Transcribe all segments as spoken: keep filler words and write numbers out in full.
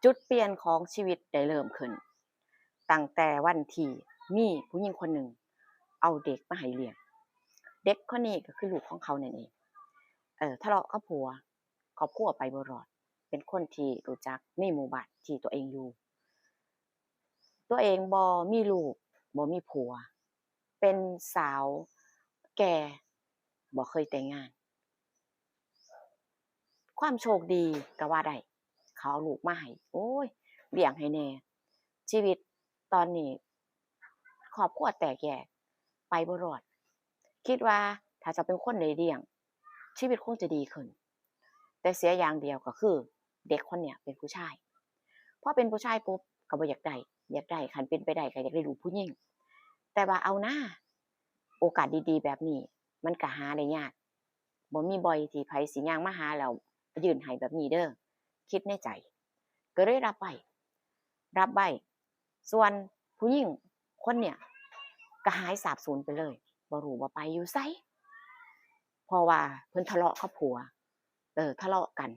จุดเปลี่ยนของชีวิตได้เริ่มขึ้น ตั้งแต่วันที่มีผู้หญิงคนหนึ่งเอาเด็กมาให้เลี้ยง เด็กคนนี้ก็คือลูกของเขานั่นเอง เออ ทะเลาะกับผัว ครอบครัวไปบ่รอด เป็นคนที่รู้จักในหมู่บ้านที่ตัวเองอยู่ ตัวเองบ่มีลูก บ่มีผัว เป็นสาวแก่ บ่เคยแต่งงาน ความโชคดีก็ว่าได้ เขาเอาลูกมาให้ โอ้ย เลี้ยงให้แน่ ชีวิตตอนนี้ ครอบครัวแตกแยก ไปบ่รอด คิดว่าถ้าจะเป็นคนได้เลี้ยง ชีวิตคงจะดีขึ้น แต่เสียอย่างเดียวก็คือ เด็กคนเนี้ยเป็นผู้ชาย พอเป็นผู้ชายปุ๊บก็บ่อยากได้ อยากได้ คันเป็นไปได้ก็อยากได้ลูกผู้หญิง แต่ว่าเอานะ โอกาสดีๆแบบนี้ มันก็หาได้ยาก บ่มีบ่อยที่ไผสิย่างมาหาแล้วยื่นให้แบบนี้เด้อ คิดในใจ ก็เลยรับไว้ รับไว้ ส่วนผู้หญิงคนเนี่ยก็หายสาบสูญไปเลย บ่รู้ว่าไปอยู่ไส เพราะว่าเพิ่นทะเลาะกับผัว เออ ทะเลาะกัน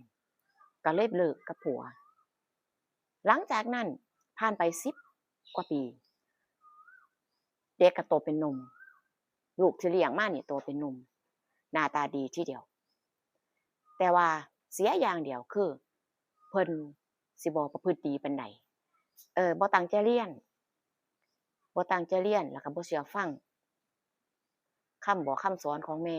ก็เลยเลิกกับผัว หลังจากนั้นผ่านไปสิบกว่าปี เด็กก็โตเป็นหนุ่ม ลูกที่เลี้ยงมานี่โตเป็นหนุ่ม หน้าตาดีทีเดียว แต่ว่าเสียอย่างเดียวคือ เพิ่นสิบ่ประพฤติดีปานใด เออ บ่ตั้งใจเรียน บ่ตั้งใจเรียน แล้วก็บ่เชื่อฟังคำบอกคำสอนของแม่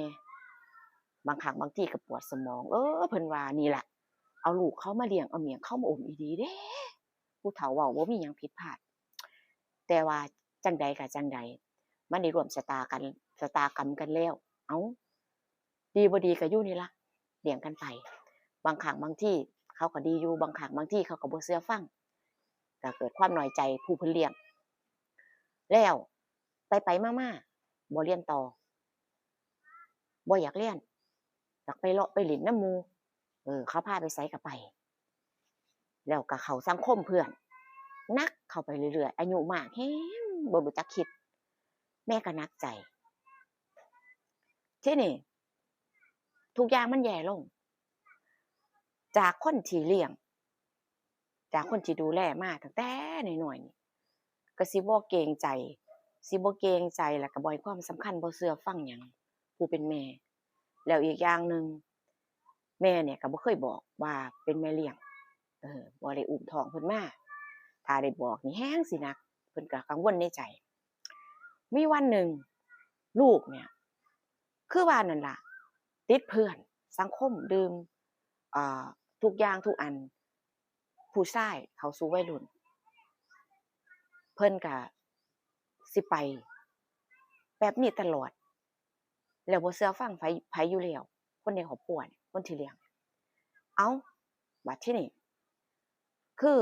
บางครั้งบางทีก็ปวดสมอง เออ เพิ่นว่านี่ล่ะ เอาลูกเขามาเลี้ยง เอาเมียเขามาอุ้มอีหลีเด้ ผู้เฒ่าเว้าบ่มีหยังผิดพลาด แต่ว่าจั่งใดก็จั่งใด มันได้ร่วมชะตากัน ชะตากรรมกันแล้ว เอ้า ดีบ่ดีก็อยู่นี่ล่ะ เลี้ยงกันไป บางครั้งบางทีเขาก็ดีอยู่ บางครั้งบางทีเขาก็บ่เชื่อฟัง ก็เกิดความน้อยใจผู้เพิ่นเลี้ยง แล้วไปๆมาๆ บ่เรียนต่อ บ่อยากเรียน อยากไปเลาะไปเล่นนำหมู่ เออ เขาพาไปไสก็ไป แล้วก็เข้าสังคมเพื่อน หนักเข้าไปเรื่อยๆ อายุมากแฮง บ่รู้จักคิด แม่ก็หนักใจ ทีนี้ทุกอย่างมันแย่ลง จากคนที่เลี้ยง จากคนที่ดูแลมาตั้งแต่น้อยๆนี่ ก็สิบ่เกรงใจ สิบ่เกรงใจ แล้วก็บ่ให้ความสำคัญ บ่เชื่อฟังหยังผู้เป็นแม่ แล้วอีกอย่างหนึ่ง แม่เนี่ยก็บ่เคยบอกว่าเป็นแม่เลี้ยง เออ บ่ได้อุ้มท้องเพิ่นมา ถ้าได้บอกนี่แฮงสิหนัก เพิ่นก็กังวลในใจ มีวันหนึ่ง ลูกเนี่ย คือว่านั่นล่ะ ติดเพื่อน สังคม ดื่ม เอ่อ ทุกอย่างทุกอัน ผู้ชายเข้าสู่วัยรุ่น เพิ่นก็สิไปแบบนี้ตลอด แล้วบ่เชื่อฟังไผ ไผอยู่แล้ว คนในครอบครัวเนี่ย คนที่เลี้ยง เอ้า บัดทีนี้ คือ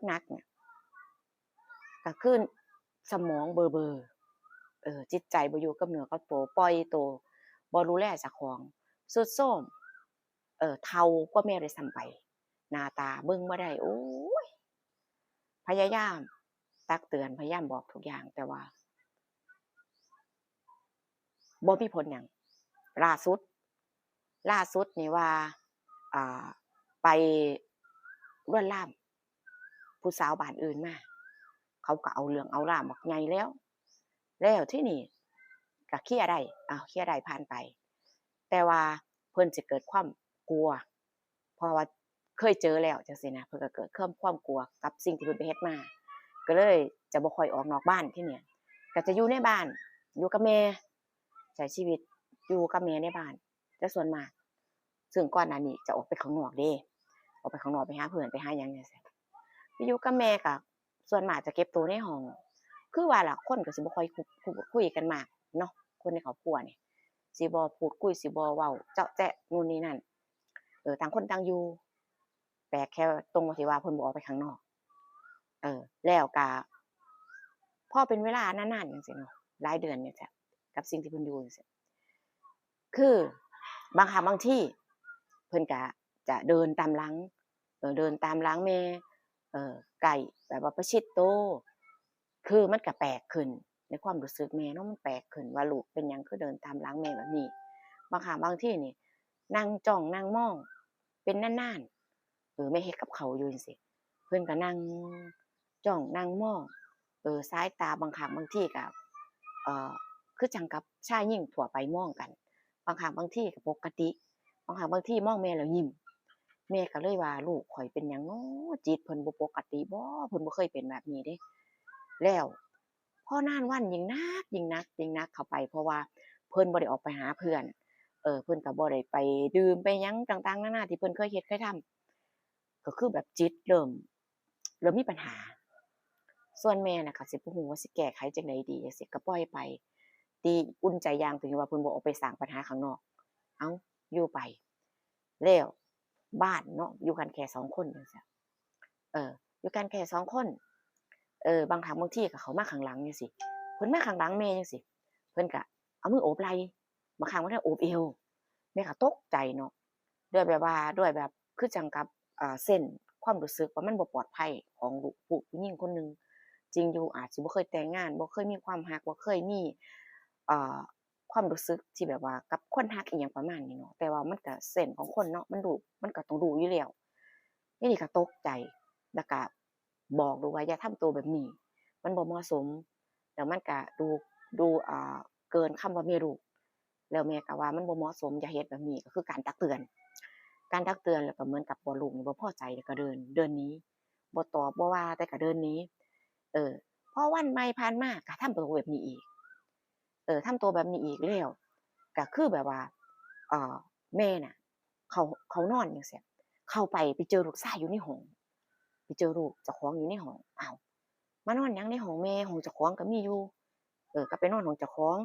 หนักๆเนี่ย ก็คือสมองเบลอๆ เออ จิตใจบ่อยู่กับเนื้อกับตัว ปล่อยตัว บ่ดูแลเจ้าของ ทรุดโทรม เออ เฒ่ากว่าแม่ด้วยซ้ำไป หน้าตาเบิ่งบ่ได้ โอ้ย พยายามตักเตือน พยายามบอกทุกอย่าง แต่ว่า บ่มีผลหยัง ล่าสุด ล่าสุดนี่ว่า อ่า ไปลวนลามผู้สาวบ้านอื่นมา เขาก็เอาเรื่องเอาราวบักใหญ่แล้ว แล้วทีนี้ก็เคลียร์ได้ อ้าว เคลียร์ได้ผ่านไป แต่ว่าเพิ่นสิเกิดความกลัว เพราะว่าเคยเจอแล้วจั่งซี้นะ เพิ่นก็เกิดความ ความกลัวกับสิ่งที่เพิ่นไปเฮ็ดมา ก็เลยจะบ่ค่อยออกนอกบ้านทีนี้ ก็จะอยู่ในบ้าน อยู่กับแม่ ใช้ชีวิตอยู่กับแม่ในบ้าน แต่ส่วนมาก ซึ่งก่อนหน้านี้จะออกไปข้างนอกเด้ ออกไปข้างนอกไปหาเพื่อน ไปหาหยังจั่งซี้ ไปอยู่กับแม่ก็ส่วนมากจะเก็บตัวในห้อง คือว่าล่ะ คนก็สิบ่ค่อยคุ คุ คุยกันมากเนาะ คนในครอบครัวนี่ สิบ่พูดคุย สิบ่เว้าเจาะแจ๊ะนู่นนี่นั่น เออ ต่างคนต่างอยู่ แปลกแค่ตรงที่ว่าเพิ่นบ่ออกไปข้างนอก เออ แล้วก็ พอเป็นเวลานานๆจั่งซี้เนาะ หลายเดือนจั่งซี้ กับสิ่งที่เพิ่นอยู่จั่งซี้ คือบางครั้งบางที เพิ่นก็จะเดินตามหลัง เออ เดินตามหลังแม่ เออ ใกล้ แบบว่าประชิดโต คือมันก็แปลกขึ้น ในความรู้สึกแม่เนาะ มันแปลกขึ้นว่าลูกเป็นหยังคือเดินตามหลังแม่แบบนี้ บางครั้งบางทีนี่ นั่งจ้องนั่งมอง เป็นนานๆ เออ แม่เฮ็ดกับข้าวอยู่จั่งซี้ เพิ่นก็นั่งจ้องนั่งมอง เออ สายตาบางครั้งบางทีก็ เอ่อ คือจั่งกับชายหญิงทั่วไปมองกัน บางครั้งบางทีก็ปกติ บางครั้งบางทีมองแม่แล้วยิ้ม แม่ก็เลยว่า "ลูกข้อยเป็นหยังน้อ จิตเพิ่นบ่ปกติบ่ เพิ่นบ่เคยเป็นแบบนี้เด้" แล้วพอนานวันยิ่งหนัก ยิ่งหนัก ยิ่งหนักเข้าไป เพราะว่าเพิ่นบ่ได้ออกไปหาเพื่อน เออ เพิ่นก็บ่ได้ไปดื่มไปหยังต่างๆนานาที่เพิ่นเคยเฮ็ดเคยทำ ก็คือแบบจิตเริ่ม เริ่มมีปัญหา ส่วนแม่น่ะก็สิบ่ฮู้ว่าสิแก้ไขจั่งใดดีจั่งซี้ ก็ปล่อยไป ที่อุ่นใจอย่างตรงที่ว่าเพิ่นบ่ออกไปสร้างปัญหาข้างนอก เอ้า อยู่ไป แล้วบ้านเนาะ อยู่กันแค่สองคนจั่งซี้ เออ อยู่กันแค่สองคน เออ บางครั้งบางทีก็เข้ามาข้างหลังจั่งซี้ เพิ่นมาข้างหลังแม่จั่งซี้ เพิ่นก็เอามือโอบไหล่ บางครั้งเพิ่นก็โอบเอว แม่ก็ตกใจเนาะ ด้วยแบบว่า ด้วยแบบคือจั่งกับ เอ่อ เซนส์ความรู้สึกว่ามันบ่ปลอดภัยของลูกผู้ ผู้หญิงคนหนึ่ง จริงอยู่อาจสิบ่เคยแต่งงาน บ่เคยมีความฮัก บ่เคยมี เอ่อ ความรู้สึกที่แบบว่ากับคนฮักอิหยังประมาณนี้เนาะ แต่ว่ามันก็เซนส์ของคนเนาะ มันรู้ มันก็ต้องรู้อยู่แล้ว นี่นี่ก็ตกใจ แล้วก็บอกลูกว่า "อย่าทำตัวแบบนี้ มันบ่เหมาะสม แล้วมันก็ดู ดู อ่า เกินคำว่าแม่ลูก" แล้วแม่ก็ว่า "มันบ่เหมาะสม อย่าเฮ็ดแบบนี้" ก็คือการตักเตือน การตักเตือน แล้วก็เหมือนกับว่าลูกนี่บ่พอใจ แล้วก็เดิน เดินหนี บ่ตอบ บ่ว่า แต่ก็เดินหนี เออ พอวันใหม่ผ่านมา ก็ทำตัวแบบนี้อีก เออ ทำตัวแบบนี้อีก แล้วก็คือแบบว่า เอ่อ แม่น่ะ เข้า เข้านอนจั่งซี้ เข้าไป ไปเจอลูกชายอยู่ในห้อง ไปเจอลูกเจ้าของอยู่ในห้อง "อ้าว มานอนหยังในห้องแม่ ห้องเจ้าของก็มีอยู่ เออ ก็ไปนอนห้องเจ้าของ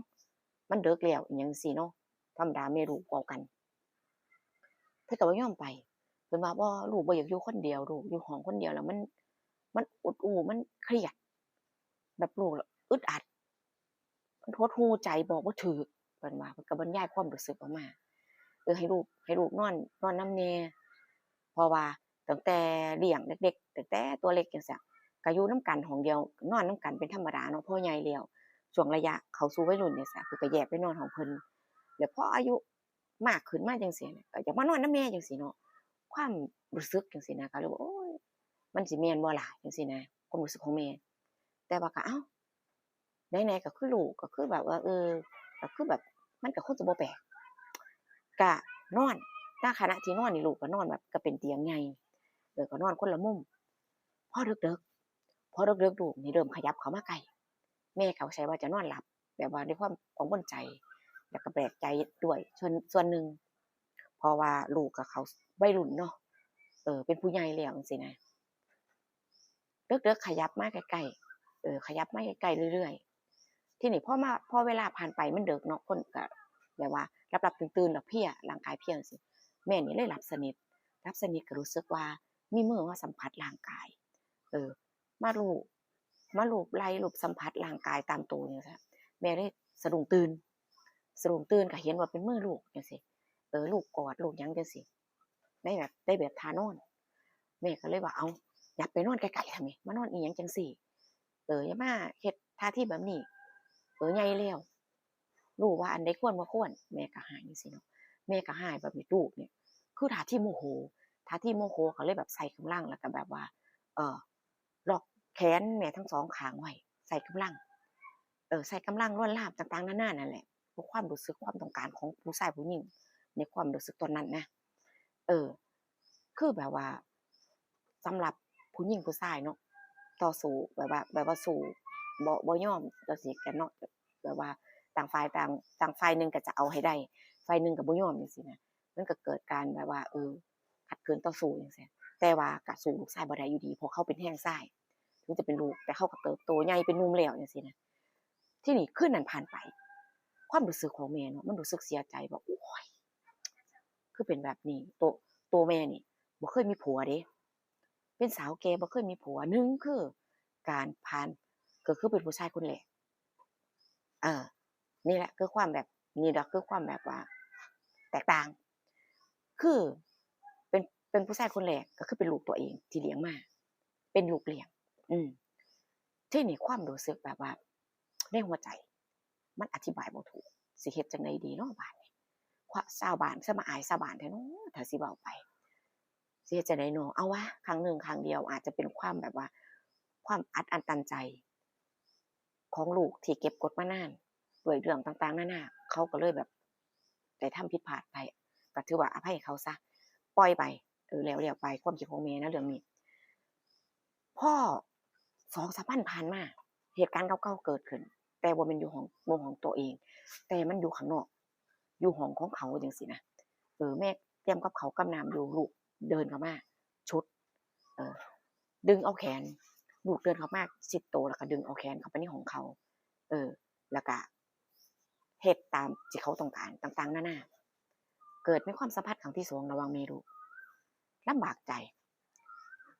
มันดึกแล้ว" อิหยังจั่งซี้เนาะ ธรรมดาแม่ลูกเว้ากัน เพิ่นก็บ่ยอมไป เพิ่นว่า "บ่ ลูกบ่อยากอยู่คนเดียว ลูกอยู่ห้องคนเดียวแล้วมัน มันอุดอู้ มันเครียด แบบลูกอึดอัด มันหดหู่ใจ บอกบ่ถูก" เพิ่นว่า เพิ่นก็บรรยายความรู้สึกออกมา เออ ให้ลูก ให้ลูกนอน นอนนำแหน่ เพราะว่าตั้งแต่เลี้ยงเด็กๆ ตั้งแต่ตัวเล็กจั่งซี้ ก็อยู่นำกันห้องเดียว นอนนำกันเป็นธรรมดาเนาะ พอใหญ่แล้ว ช่วงระยะเข้าสู่วัยรุ่นจั่งซี้ เพิ่นก็แยกไปนอนห้องเพิ่น แล้วพออายุมากขึ้นมาจั่งซี้ ก็อยากมานอนนำแม่จั่งซี้เนาะ ความรู้สึกจั่งซี้นะ ก็เลยว่า โอ๊ย มันสิแม่นบ่ล่ะ จั่งซี้นะ ความรู้สึกของแม่ แต่ว่าก็ เอ้า ไหนๆ ก็คือลูก ก็คือแบบว่า เออ ก็คือแบบ มันก็คงสิบ่แปลก ก็นอน ณ ขณะที่นอนนี่ลูกก็นอนแบบ ก็เป็นเตียงใหญ่ เออ ก็นอนคนละมุม พอดึกๆ พอดึกๆ ลูกนี่เริ่มขยับเข้ามาใกล้ แม่ก็ใส่ว่าจะนอนหลับ แบบว่าด้วยความกังวลใจ แล้วก็แปลกใจด้วย ส่วน ส่วนหนึ่ง เพราะว่าลูกก็เข้าวัยรุ่นเนาะ เออ เป็นผู้ใหญ่แล้วจั่งซี้นะ เดิกๆ ขยับมาใกล้ๆ เออ ขยับมาใกล้ๆ เรื่อยๆ ทีนี้พอมา พอเวลาผ่านไปมันเดิกเนาะ คนก็แบบว่าหลับๆ ตื่นๆ แล้วเพลีย ร่างกายเพลียจั่งซี้ แม่นี่เลยหลับสนิท หลับสนิทก็รู้สึกว่ามีมือมาสัมผัสร่างกาย เออ มาลูบ มาลูบไหล่ ลูบสัมผัสร่างกายตามตัวจั่งซี้ แม่เลยสะดุ้งตื่น สะดุ้งตื่นก็เห็นว่าเป็นมือลูกจั่งซี้ เออ ลูกกอด ลูกหยังจั่งซี้ ในแบบ ในแบบท่านอน แม่ก็เลยว่า "เอ้า อย่าไปนอนใกล้ๆ ทำไม มานอนอีหยังจั่งซี้ เออ อย่ามาเฮ็ดท่าทีแบบนี้ เออ ใหญ่แล้ว รู้ว่าอันใดควรบ่ควร" แม่ก็ฮ้ายจั่งซี้เนาะ แม่ก็ฮ้ายแบบนี้ ลูกเนี่ย คือท่าทีโมโห ท่าทีโมโหก็เลยแบบใส่กำลัง แล้วก็แบบว่า เอ่อ ล็อกแขนแม่ทั้งสองข้างไว้ ใส่กำลัง เออ ใส่กำลังลวนลามต่างๆ นานานั่นแหละ เพื่อความรู้สึก ความต้องการของผู้ชายผู้หญิง ในความรู้สึกตอนนั้นนะ เออ คือแบบว่า สำหรับผู้หญิงผู้ชายเนาะ ต่อสู้แบบว่า แบบว่าสู้ บ่ บ่ยอมจั่งซี้กันเนาะ แบบว่าต่างฝ่ายต่าง ต่างฝ่ายหนึ่งก็จะเอาให้ได้ ฝ่ายหนึ่งก็บ่ยอมจั่งซี้นะ มันก็เกิดการแบบว่า เออ ขัดขืนต่อสู้จั่งซี้ แต่ว่าก็สู้ลูกชายบ่ได้อยู่ดี เพราะเขาเป็นแฮงชาย ถึงจะเป็นลูก แต่เขาก็เติบโตใหญ่เป็นหนุ่มแล้วจั่งซี้นะ ทีนี้คืนนั้นผ่านไป ความรู้สึกของแม่เนาะ มันรู้สึกเสียใจว่า โอ๊ย คือเป็นแบบนี้ โต โตแม่นี่บ่เคยมีผัวเด้ เป็นสาวแก่บ่เคยมีผัว หนึ่งคือการผ่าน ก็คือเป็นผู้ชายคนแรก เออ นี่แหละคือความแบบ นี่แหละคือความแบบว่าแตกต่าง คือเป็น เป็นผู้ชายคนแรก ก็คือเป็นลูกตัวเองที่เลี้ยงมา เป็นลูกเลี้ยง อืม ทีนี้ความรู้สึกแบบว่า ในหัวใจ มันอธิบายบ่ถูก สิเฮ็ดจั่งใดดีเนาะบาดนี้ ความ ชาวบ้าน ซะมาอายชาวบ้านแท้เนาะ ถ้าสิเว้าไป สิเฮ็ดจั่งใดน้อ เอาวะ ครั้งหนึ่งครั้งเดียว อาจจะเป็นความแบบว่า ความอัดอั้นตันใจ ของลูกที่เก็บกดมานาน ด้วยเรื่องต่างๆนานา เขาก็เลยแบบ ได้ทำผิดพลาดไป ก็ถือว่าอภัยเขาซะ ปล่อยไป เออ แล้วๆไป ความคิดของแม่นะเรื่องนี้ พอสองสามวันผ่านมา เหตุการณ์เก่าๆเกิดขึ้น แต่บ่แม่นอยู่ห้อง บ่ห้องตัวเอง แต่มันอยู่ข้างนอก อยู่ห้องของเขาจั่งซี้นะ เออ แม่เตรียมกับข้าวกับน้ำอยู่ ลูกเดินเข้ามา ชุด เออ ดึงเอาแขน ลูกเดินเข้ามาชิดโต แล้วก็ดึงเอาแขนเข้าไปในห้องเขา เออ แล้วก็เฮ็ดตามที่เขาต้องการ ต่างๆนานา เกิดมีความสัมพันธ์ครั้งที่สองระหว่างแม่ลูก ลำบากใจ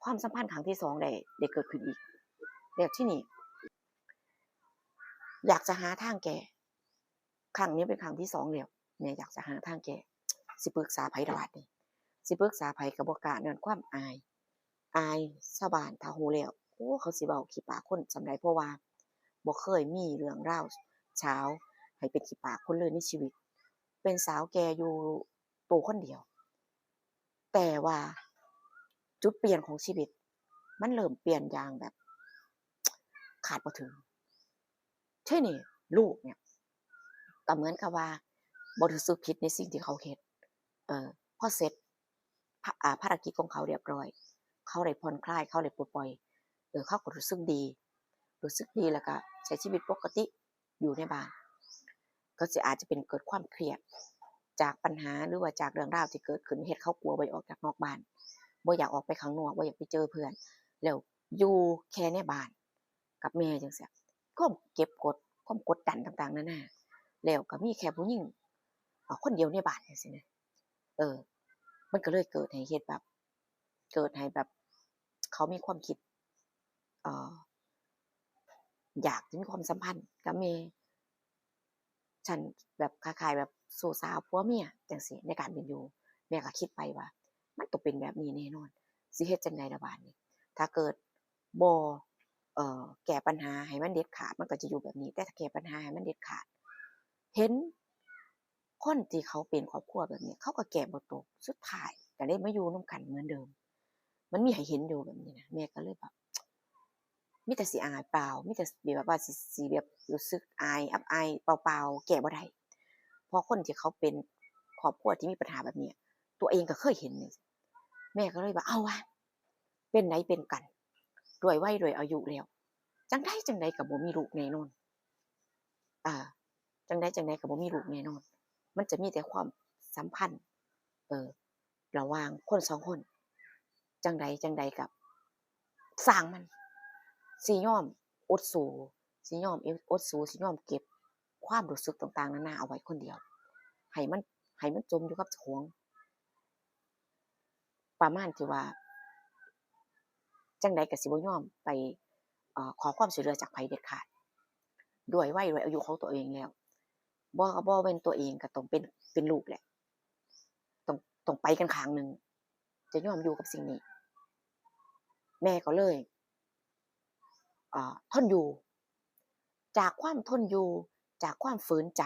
ความสัมพันธ์ครั้งที่สองได้ ได้เกิดขึ้นอีก แล้วทีนี้ อยากจะหาทางแก้ ครั้งนี้เป็นครั้งที่สองแล้ว แม่อยากจะหาทางแก้ สิปรึกษาไผล่ะบาดนี้ สิปรึกษาไผก็บ่กล้า ย้อนความอาย อายชาวบ้านถ้าฮู้แล้ว โอ้ เขาสิเว้าขี้ปากคนส่ำใด เพราะว่าบ่เคยมีเรื่องราวเช้าให้เป็นขี้ปากคนเลยในชีวิต เป็นสาวแก่อยู่โตคนเดียว แต่ว่าจุดเปลี่ยนของชีวิต มันเริ่มเปลี่ยนอย่างแบบ คาดบ่ถึง ทีนี้ลูกเนี่ย ก็เหมือนกับว่าบ่รู้สึกผิดในสิ่งที่เขาเฮ็ด เออ พอเสร็จ ภา- อ่า ภารกิจของเขาเรียบร้อย เขาได้ผ่อนคลาย เขาได้ปลดปล่อย เออ เขาก็รู้สึกดี รู้สึกดีแล้วก็ใช้ชีวิตปกติอยู่ในบ้าน ก็สิอาจจะเป็นเกิดความเครียด จากปัญหาหรือว่าจากเรื่องราวที่เกิดขึ้น เฮ็ดเขากลัวบ่อยากออกจากนอกบ้าน บ่อยากออกไปข้างนอก บ่อยากไปเจอเพื่อน แล้วอยู่แค่ในบ้านกับแม่จั่งซี้ ความเก็บกด ความกดดันต่างๆนานา แล้วก็มีแค่ผู้หญิง เอ่อ คนเดียวในบ้านจั่งซี้นะ เออ มันก็เลยเกิดให้เฮ็ดแบบ เกิดให้แบบ เขามีความคิด เอ่อ อยากจะมีความสัมพันธ์กับแม่ ฉันแบบคล้ายๆแบบชู้สาวผัวเมียจั่งซี้ ในการเป็นอยู่ แม่ก็คิดไปว่า มันต้องเป็นแบบนี้แน่นอน สิเฮ็ดจั่งใดล่ะบาดนี้ ถ้าเกิดบ่ เอ่อ แก้ปัญหาให้มันเด็ดขาด มันก็จะอยู่แบบนี้ แต่ถ้าแก้ปัญหาให้มันเด็ดขาด เห็นคนที่เขาเป็นครอบครัวแบบนี้ เขาก็แก้บ่ตก สุดท้ายก็เลยมาอยู่นำกันเหมือนเดิม มันมีให้เห็นอยู่แบบนี้นะ แม่ก็เลยแบบ มีแต่สิอายเปล่า มีแต่สิแบบว่าสิ สิแบบรู้สึกอายอับอายเปล่าๆ แก้บ่ได้ เพราะคนที่เขาเป็นครอบครัวที่มีปัญหาแบบนี้ ตัวเองก็เคยเห็นนี่ แม่ก็เลยว่า เอาวะ เป็นไหนเป็นกัน ด้วยวัยด้วยอายุแล้ว จั่งใดจั่งใดก็บ่มีลูกแน่นอน อ่า จั่งใดจั่งใดก็บ่มีลูกแน่นอน มันจะมีแต่ความสัมพันธ์ เออ ระหว่างคนสองคน จั่งใดจั่งใดก็ซ่างมัน สิยอมอดสู สิยอมอดสู สิยอมเก็บความรู้สึกต่างๆนานาเอาไว้คนเดียว ให้มัน ให้มันจมอยู่กับเจ้าของ ประมาณที่ว่า จั่งใดก็สิบ่ยอมไป เอ่อ ขอความช่วยเหลือจากไผเด็ดขาด ด้วยวัยด้วยอายุของตัวเองแล้ว บ่ บ่แม่นตัวเองก็ต้องเป็น เป็นลูกแหละ ต้อง ต้องไปกันข้างหนึ่ง จะยอมอยู่กับสิ่งนี้ แม่ก็เลย เอ่อ ทนอยู่ จากความทนอยู่ จากความฝืนใจ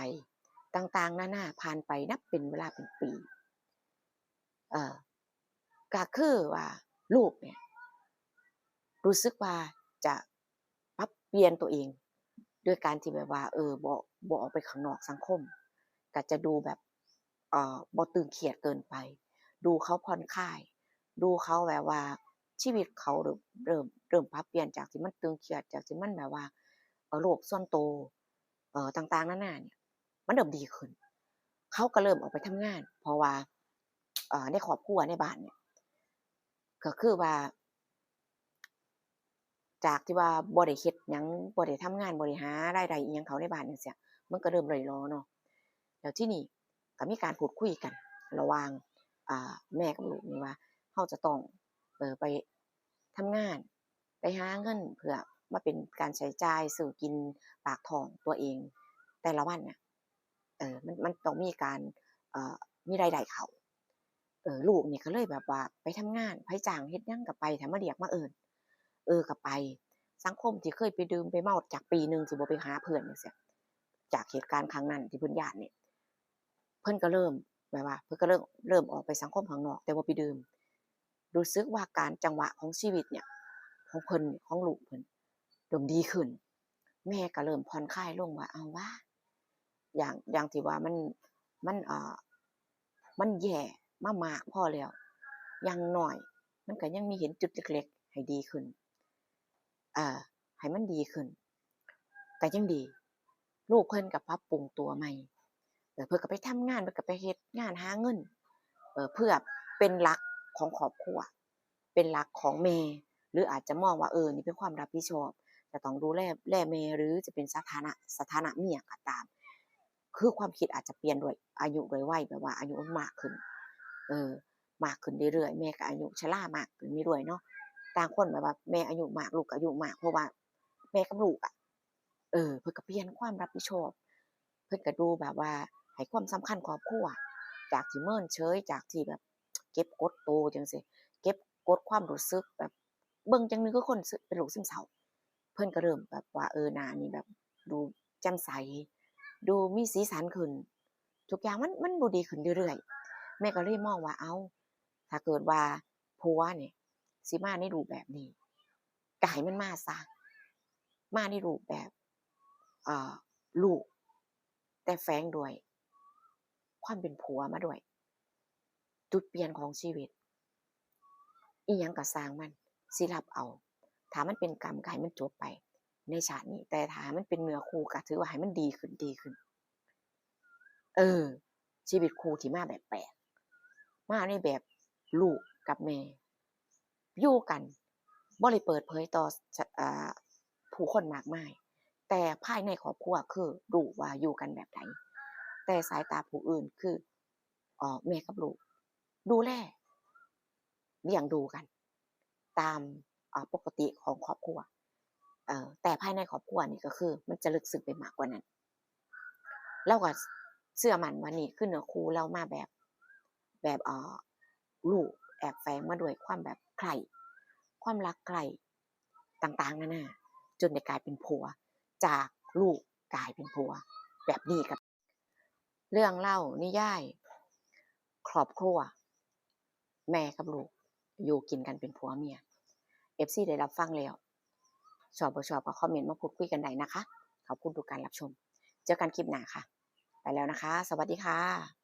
ต่างๆนานา ผ่านไปนับเป็นเวลาเป็นปี เอ่อ ก็คือว่าลูกเนี่ย รู้สึกว่าจะปรับเปลี่ยนตัวเอง ด้วยการที่แบบว่า เออ บ่ บ่ออกไปข้างนอกสังคม ก็จะดูแบบ เอ่อ บ่ตึงเครียดเกินไป ดูเขาผ่อนคลาย ดูเขาแบบว่าชีวิตเขาเริ่ม เริ่ม เริ่มปรับเปลี่ยนจากที่มันตึงเครียด จากที่มันแบบว่า เอ่อ โลกส่วนตัว เอ่อ ต่างๆนานาเนี่ย มันเริ่มดีขึ้น เขาก็เริ่มออกไปทำงาน เพราะว่า เอ่อ ในครอบครัวในบ้านเนี่ย ก็คือว่า จากที่ว่าบ่ได้เฮ็ดหยัง บ่ได้ทำงาน บ่ได้หารายได้อิหยังเข้าในบ้านจั่งซี้ มันก็เริ่มร่อยหรอเนาะ แล้วทีนี้ก็มีการพูดคุยกันระหว่าง อ่า แม่กับลูกนี่ว่า เราจะต้อง เอ่อ ไปทำงาน ไปหาเงินเพื่อมาเป็นการใช้จ่ายซื้อกินปากท้องตัวเองแต่ละวันน่ะ เออ มัน มันต้องมีการ เอ่อ มีรายได้เข้า เออ ลูกนี่ก็เลยแบบว่าไปทำงาน ไผจ้างเฮ็ดหยังก็ไป ถ้ามาเรียกมาเอิ้น เออ ก็ไป สังคมที่เคยไปดื่มไปเมาจากปีหนึ่งที่บ่ไปหาเพื่อนจั่งซี้ จากเหตุการณ์ครั้งนั้นที่เพิ่นย้านนี่ เพิ่นก็เริ่มแบบว่า เพิ่นก็เริ่ม เริ่มออกไปสังคมข้างนอก แต่ว่าไปดื่ม รู้สึกว่าการจังหวะของชีวิตเนี่ย ของเพิ่น ของลูกเพิ่น เริ่มดีขึ้น แม่ก็เริ่มผ่อนคลายลงว่า เอาวะ อย่าง อย่างที่ว่ามัน มัน เอ่อ มันแย่มามากพอแล้ว อย่างน้อยมันก็ยังมีเห็นจุดเล็กๆ ให้ดีขึ้น เอ่อ ให้มันดีขึ้น ก็ยังดี ลูกเพิ่นก็ปรับปรุงตัวใหม่ เออ เพิ่นก็ไปทำงาน เพิ่นก็ไปเฮ็ดงานหาเงิน เออ เพื่อเป็นหลักของครอบครัว เป็นหลักของแม่ หรืออาจจะมองว่า เออ นี่เป็นความรับผิดชอบ จะต้องดูแล แลแม่ หรือจะเป็นสถานะ สถานะเมียก็ตาม คือความคิดอาจจะเปลี่ยนด้วยอายุด้วยวัย แบบว่าอายุมันมากขึ้น เออ มากขึ้นเรื่อยๆ แม่ก็อายุชรามากขึ้นเรื่อยๆ เนาะ ต่างคนแบบว่าแม่อายุมาก ลูกก็อายุมาก เพราะว่าแม่กับลูกอะ เออ เพิ่นก็เปลี่ยนความรับผิดชอบ เพิ่นก็ดูแบบว่าให้ความสำคัญครอบครัว จากที่เมินเฉย จากที่แบบเก็บกดโตจั่งซี้ เก็บกดความรู้สึก แบบเบิ่งจั่งหนึ่งคือคนเป็นโรคซึมเศร้า เพิ่นก็เริ่มแบบว่า เออ หน้านี่แบบดูแจ่มใส ดูมีสีสันขึ้น ทุกอย่างมัน มันดูดีขึ้นเรื่อยๆ แม่ก็เลยมองว่า เอ้า ถ้าเกิดว่าผัวนี่สิมาในรูปแบบนี้ ก็ให้มันมาซะ มาในรูปแบบ เอ่อ ลูก แต่แฝงด้วยความเป็นผัวมาด้วย จุดเปลี่ยนของชีวิต อิหยังก็ซ่างมัน สิรับเอา ถ้ามันเป็นกรรมก็ให้มันจบไปในชาตินี้ แต่ถ้ามันเป็นเนื้อคู่ก็ถือว่าให้มันดีขึ้น ดีขึ้น เออ ชีวิตคู่ที่มาแบบแปลก มาในแบบลูกกับแม่ อยู่กัน บ่ได้เปิดเผยต่อ เอ่อ ผู้คนมากมาย แต่ภายในครอบครัวคือรู้ว่าอยู่กันแบบใด แต่สายตาผู้อื่นคือ เอ่อ แม่กับลูก ดูแล เลี้ยงดูกัน ตาม เอ่อ ปกติของครอบครัว เอ่อ แต่ภายในครอบครัวนี่ก็คือมันจะลึกซึ้งไปมากกว่านั้น ลาวก็เชื่อมั่นว่านี่คือเนื้อคู่ลาวมาแบบ แบบ เอ่อ ลูกแอบแฝงมาด้วยความแบบใคร่ ความรักใคร่ ต่างๆ นานา จนได้กลายเป็นผัว จากลูกกลายเป็นผัว แบบนี้กับ เรื่องเล่านิยาย ครอบครัว แม่กับลูก อยู่กินกันเป็นผัวเมีย เอฟซี ได้รับฟังแล้ว ชอบบ่ชอบก็คอมเมนต์มาพูดคุยกันได้นะคะ ขอบคุณทุกการรับชม เจอกันคลิปหน้าค่ะ ไปแล้วนะคะ สวัสดีค่ะ